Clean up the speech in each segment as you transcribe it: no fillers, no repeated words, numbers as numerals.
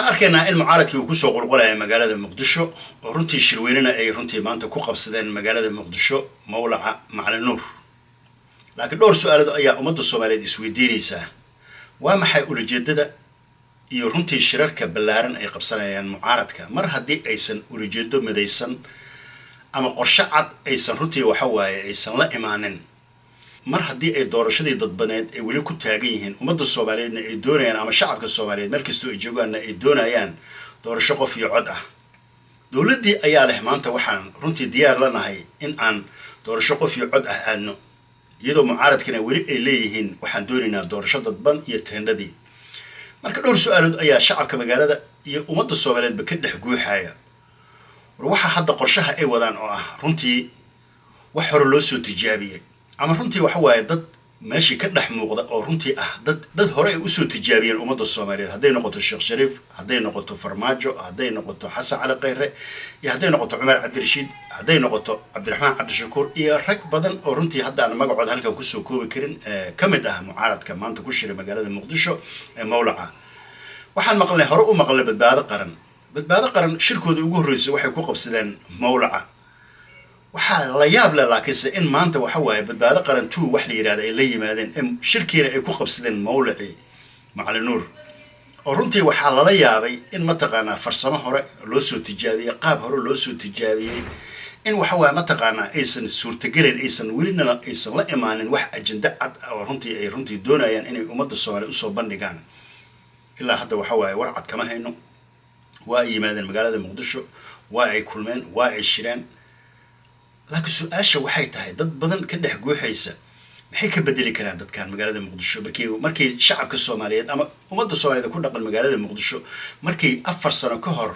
Waxaan arkaynaa in mucaaradkii uu kusoo qulqulaya magaalada Muqdisho, oo runtii shirweynena ay runtii maanta ku qabsadeen magaalada Muqdisho, mawlaca Macalin Nuur. Laakiin dhowr su-aalood ayaa ummadda Soomaaliyeed isweydiinaysaa: waa maxay ulajeedada iyo runtii shirarka ballaaran ay qabsanayaan mucaaradka, mar haddii aysan ulajeedo midaysan ama qorshe cad aysan runtii waxa waaye aysan la imaanin, mar haddii ay doorashadii dadbaneed ay weli ku taagan yihiin, ummadda Soomaaliyeedna ay doonayaan, ama shacabka Soomaaliyeed meel kastoo ay joogaanna ay doonayaan doorasho qof iyo cod ah? Dowladdii ayaa leh maanta waxaan runtii diyaar la nahay in aan doorasho qof iyo cod ah aadno, iyadoo mucaaradkana weli ay leeyihiin waxaan doonaynaa doorasho dadban iyo teendhadii. Marka dhowr su-aalood ayaa shacabka magaalada iyo ummadda Soomaaliyeedba ka dhex guuxaya. War waxaa hadda qorshaha ay wadaan oo ah runtii wax hore loo soo tijaabiyey, ama runtii waxa waaye dad meeshii ka dhex muuqda oo runtii ah dad hore ay usoo tijaabiyeen ummadda Soomaaliyeed, hadday noqoto Sheekh Shariif, hadday noqoto Farmaajo, hadday noqoto Xasan Cali Khayre, iyo hadday noqoto Cumar Cabdirashiid, hadday noqoto Cabdiraxmaan Cabdishakuur, iyo rag badan oo runtii hadda aan magacooda halkan kusoo koobi karin, ka mid ah mucaaradka maanta ku shiray magaalada Muqdisho ee mawlaca. Waxaan maqalnay, hore u maqalnay Badbaado Qaran. Badbaado Qaran shirkooda ugu horreysay waxay ku qabsadeen mawlaca. Waxaa la yaab leh laakiinse in maanta waxa waaye Badbaado Qaran 2 wax la yidhahda ay la yimaadeen, in shirkiina ay ku qabsadeen mawlacii Macalin Nuur, oo runtii waxaa lala yaabay in mataqaanaa farsamo hore loo soo tijaabiyey, qaab hore loo soo tijaabiyey, in waxa waaye mataqaanaa aysan suurtagelayn, aysan welina aysan la imaanin wax ajenda cad oo runtii ay runtii doonayaan inay ummadda Soomaaliya usoo bandhigaan. Ilaa hadda waxa waaye war cad kama hayno. Waa ay yimaadeen magaalada Muqdisho, waa ay kulmeen, waa ay shireen, laakiin su-aasha waxay tahay dad badan ka dhex guuxaysa: maxay ka bedeli karaan dadkan magaalada Muqdisho? Markii shacabka Soomaaliyeed ama ummadda Soomaaliyeed ku dhaqan magaalada Muqdisho markay 4 sano ka hor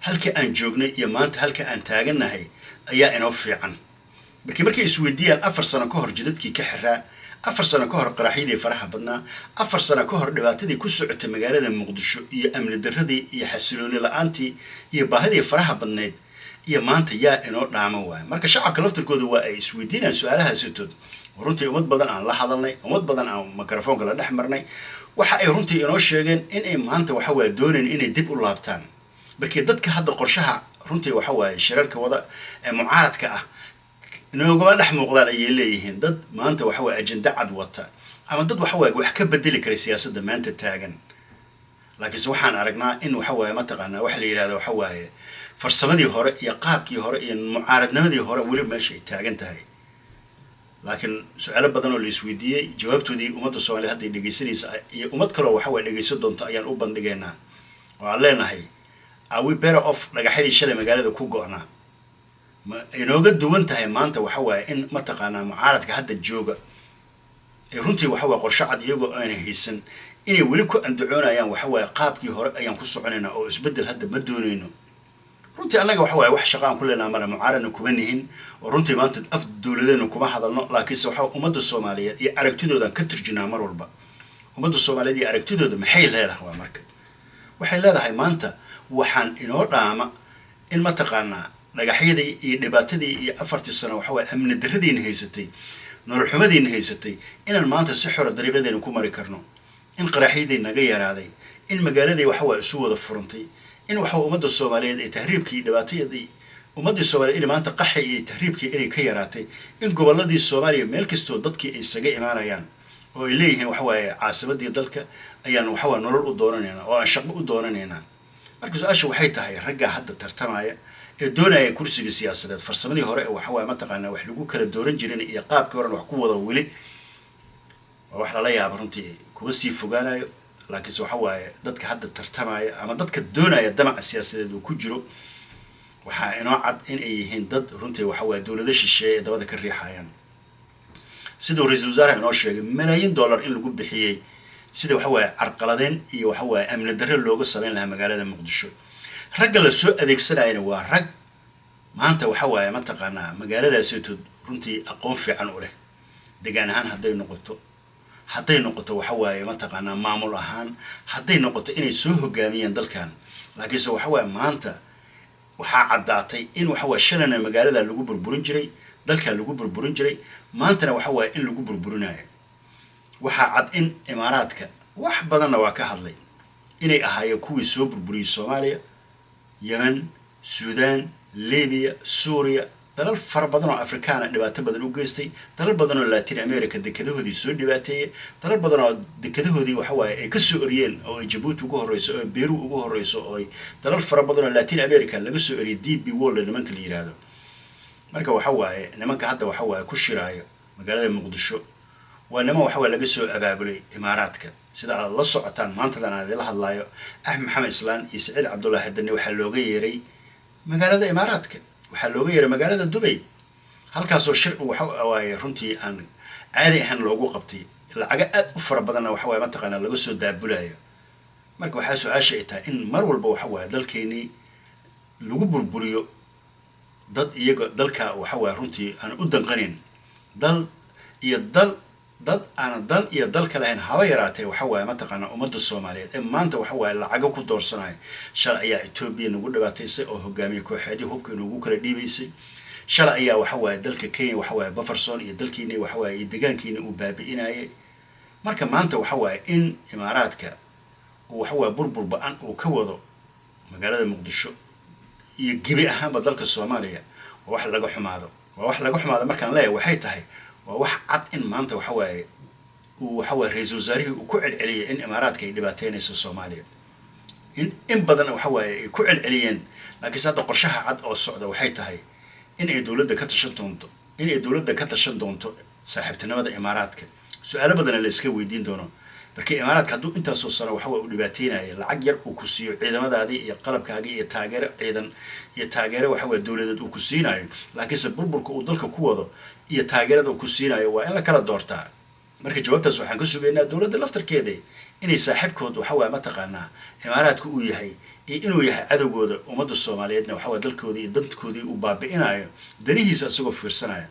halkii aan joognay iyo maanta halka aan taagannahay ayaa inoo fiican, markay isweydiiyaan 4 sano ka hor jidadkii ka xiraa, 4 sano ka hor qaraaxyadii faraha badnaa, 4 sano ka hor dhibaatadii ku socotay magaalada Muqdisho iyo amni darradii iyo xasilooni la-aantii iyo baahidii faraha badnayd, iyo maanta yaa inoo dhaamo waay? Marka shacabka laftirkooda waa ay isweydiinayaan su-aalahaasitood. Runtii ummad badan aan la hadalnay, ummad badan aan mikrofoonka la dhex marnay, waxa ay runtii inoo sheegeen in ay maanta waxa waye doonayn inay dib u laabtaan. Markii dadka hadda qorshaha runtii waxa waaye shirarka wada ee mucaaradka ah inoogama dhex muuqdaan, ayay leeyihiin, dad maanta waxa waye ajenda cad wata ama dad waxa waaye wax ka bedeli kara siyaasadda maanta taagan. Laakiinse waxaan aragnaa in waxa waaye mataqaanaa waxa la yidhahda waxa waaye farsamadii hore iyo qaabkii hore iyo mucaaradnimadii hore weli meesha ay taagan tahay. Laakiin su-aalo badan oo la isweydiiyey jawaabtoodii ummadda Soomaliya hadday dhegaysanaysa iyo ummad kaloo waxa waye dhegaysan doonto ayaan u bandhigaynaa, oo aan leenahay: are we better off dhagaxyadii shalay magaalada ku go-naa? Ma inooga duwan tahay maanta waxa waaye in mataqaanaa mucaaradka hadda jooga ee runtii waxa waye qorshe cad iyagoo aanay haysan inay weli ku andacoonayaan waxa waaye qaabkii hore ayaan ku soconaynaa oo isbeddel hadda ma doonayno? Runtii annaga waxa waaye wax shaqa aan ku leenaha male, mucaaradna kuma nihin, oo runtii maanta af dowladeena kuma hadalno. Laakiinse waxa ummadda Soomaaliyeed iyo aragtidoodaan ka turjunaa mar walba. Ummadda Soomaaliyeed iyo aragtidooda maxay leedahay? Waa marka waxay leedahay maanta waxaan inoo dhaama in mataqaanaa dhagaxyadii iyo dhibaatadii iyo afartii sano waxa waye amni darradiina haysatay, nolol xumadiina haysatay, inaan maanta si xora dariiqadeena ku mari karno, in qaraaxyadii naga yaraaday, in magaaladii waxa waye isu wada furantay, in waxa ummadda Soomaaliyeed ee tahriibkii iyo dhibaatadii ummaddii Soomaliyeed inay maanta qaxi iyo tahriibkii inay ka yaraatay, in gobolladii Soomaaliya meel kastoo dadkii ay isaga imaanayaan oo ay leeyihiin waxa waaye caasimadii dalka ayaan waxa waye nolol u doonanaynaa oo aan shaqo u doonanaynaa. Marka su-aasha waxay tahay: raggaa hadda tartamaya ee doonaya kursiga siyaasadeed, farsamadii hore ee waxa waye mataqaanaa wax lagu kala dooran jirin iyo qaabkii horena wax ku wada weli, waa wax lala yaaba runtii. Kuma sii fogaanayo, laakiinse waxa waaye dadka hadda tartamaya ama dadka doonaya damaca siyaasadeed uu ku jiro, waxaa inoo cad in ay yihiin dad runtii waxa waaye dowlado shisheeye ee dabada ka riixayaan. Siduu ra-iisul wasaaraha inoo sheegay, malaayiin dollar in lagu bixiyey sida waxa waaye carqaladeyn iyo waxa waaye amni darre looga sameyn lahaa magaalada Muqdisho. Ragga la soo adeegsanayana waa rag maanta waxa waaye mataqaanaa magaaladaasitood runtii aqoon fiican u leh, degaan ahaan hadday noqoto, hadday noqoto waxa waaye mataqaanaa maamul ahaan, hadday noqoto inay soo hogaamiyeen dalkan. Laakiinse waxa waaye maanta waxaa caddaatay in waxa waaye shalayna magaalada lagu burburin jiray, dalkaa lagu burburin jiray, maantana waxa waaye in lagu burburinayo. Waxaa cad in Imaaraadka wax badanna waa ka hadlay. Inay ahaayeen kuwii soo burburiyey Soomaaliya, Yemen, Suudaan, Libiya, Suuriya, dalal fara badan oo Afrikaana dhibaato badan u geystay, dalal badan oo Latin America dekadahoodii soo dhibaateeyey, dalal badan oo dekadahoodii waxawaaye ay kasoo oriyeen, oo ay Jabuuti ugu horeyso, oo Beru ugu horeyso, oo ay dalal fara badan oo Latin America laga soo oriyey, DP World nimanka la yiraahdo. Marka waxa waaye, nimanka hadda waxa waaye ku shiraayo magaalada Muqdisho waa niman waxa waaye laga soo abaabulay Imaaraadka. Sida aad la socotaan, maantadan aan idinla hadlaayo, Axmed Maxamed Islaan iyo Saciid Cabdullaahi Dani waxaa looga yeeray magaalada Imaaraadka, waxaa looga yeeray magaalada Dubay, halkaasoo shir waxa waaye runtii aan caadi ahaan loogu qabtay, lacago aad u fara badanna waxa waaye mataqaanaa laga soo daabulayo. Marka waxaa su-aasha ay tahay in mar walba waxa waaye dalkeenii lagu burburiyo dad iyaga dalka waxa waaye runtii aan u danqanin, dal iyo dal, dad aanan dal iyo dal ka lahayn haba yaraatee. Waxa waaye mataqaanaa ummadda Soomaaliyeed ee maanta waxa waaye lacago ku doorsanaya. Shalay ayaa Etoobiya nagu dhibaataysay oo hogaamiye kooxeedii hubka inagu kala dhiibaysay. Shalay ayaa waxa waaye dalka Kenya waxa waaye buffer zone iyo dalkiini waxa waaye iyo deegaankiina uu baabi'inayay. Marka maanta waxa waaye in Imaaraadka uu waxa waaye burbur ba-an uu ka wado magaalada Muqdisho iyo gebi ahaanba dalka Soomaaliya waa wax laga xumaado, waa wax laga xumaado. Markaan leeyahay, waxay tahay waa wax cad in maanta waxa waaye uu waxa waaye ra-iisul wasaarihii uu ku celceliyay in Imaaraadka ay dhibaateynayso Soomaaliya, in badan waxa waaye ay ku celceliyeen. Laakiinse hadda qorshaha cad oo socda waxay tahay in ay dowladda ka tashan doonto, in ay dowladda ka tashan doonto saaxiibtinimada Imaaraadka. Su-aalo badana la iska weydiin doono. Marka Imaaraadka hadduu intaasoo sano waxa waa uu dhibaateynaya, lacag yar uu ku siiyo ciidamadaadii iyo qalabkaagii iyo taageero ciidan iyo taageero waxa waa dowladeed uu ku siinayo, laakiinse burburka uu dalka ku wado iyo taageerada uu ku siinayo waa in la kala doortaa. Marka jawaabtaas waxaan ka sugaynaa dowladda laftarkeeda, inay saaxiibkood waxa waaya mataqaanaa Imaaraadka uu yahay iyo inuu yahay cadowgooda ummadda Soomaaliyeedna, waxa waye dalkoodii iyo dadkoodii uu baabi'inayo danihiisa isagoo fiirsanaya.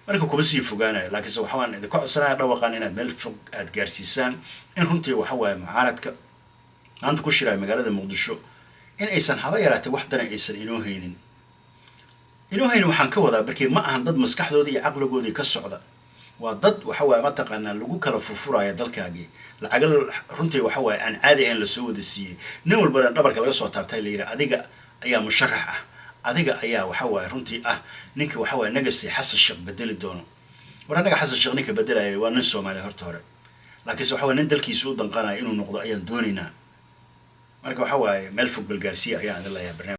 Marka kuma sii fogaanayo, laakiinse waxa waan idinka codsanaya dhawaqan inaad meel fog aada gaarsiisaan, in runtii waxa waaye mucaaradka maanta ku shiraya magaalada Muqdisho in aysan haba yaraatee wax dana aysan inoo haynin, inoo haynin. Waxaan ka wadaa, markii ma ahan dad maskaxdoodii iyo caqligoodii ka socda, waa dad waxa waaye mataqaanaa lagu kala furfuraayo dalkaagii, lacaga runtii waxa waaye aan caadi ahayn lasoo wada siiyey, nin walbana dhabarka laga soo taabtay, la yidhi adiga ayaa musharax ah, adiga ayaa waxa waaye runtii ah ninka waxa waaye nagasti Xasan Sheekh bedeli doono. War annaga Xasan Sheekh ninka bedelaya waa nin Soomaaliya horta hore, laakiinse waxa waye nin dalkiisa u danqanaya inuu noqdo ayaan doonaynaa. Marka waxa waaye meel fog balgaarsiya ayaan idin leeyahay barnaamij.